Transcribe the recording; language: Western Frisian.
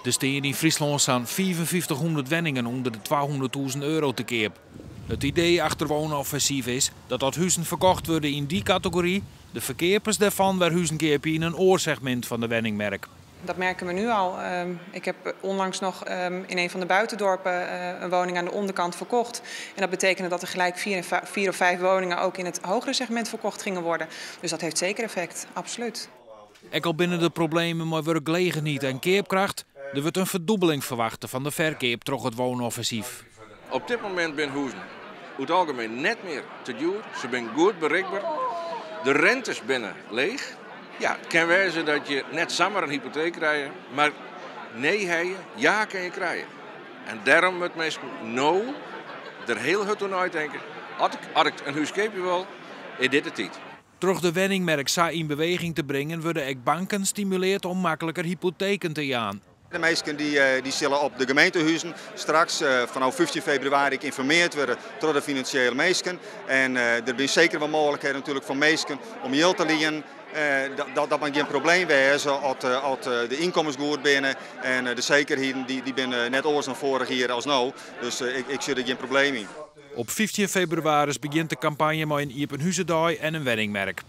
Der stean yn Fryslân sa'n 5500 wenningen ûnder de €200.000 te keap. It idee achter Woonoffensief is dat as huzen ferkocht wurde yn dy kategory, de ferkeapers dêrfan wer huzen keapje yn in oar segmint fan de wenningmerk. Dat merken we nu al. Ik heb onlangs nog in een van de buitendorpen een woning aan de onderkant verkocht. En dat betekende dat er gelijk vier of vijf woningen ook in het hogere segment verkocht gingen worden. Dus dat heeft zeker effect, absoluut. Ek al binne der problemen mei wurkgelegenheid en keapkracht, der wurdt in ferdûbeling ferwachte fan de ferkeap troch it Woonoffensief. Op dit momint binne huzen oer it algemien net mear te djoer. Se binne goed berikber. De rentes binne leech. Ja, it kin wêze dat je net samar in hypoteek krije, mar nee ha je, ja kin je krije. En dêrom moatte minsken no der hiel hurd oer neitinke. As ik in hús keapje wol, is dit de tiid. Troch de wenningmerk sa yn beweging te bringen, wurde ek banken stimulearre om makliker hypoteken te jaan. De minsken dy sille op de gemeentehuzen straks fanôf 15 febrewaris ynformearre wurde troch de finansjele minsken. En der binne seker wol mooglikheden natuerlik foar minsken om jild te lienen. Dat moat gjin probleem wêze as de ynkommens goed binne en de sekerheden dy binne net oars dan foarich jier as no. Dus ik sjoch der gjin probleem yn. Op 15 febrewaris begjint de kampanje mei in iepen huzedei en in wenningmerk.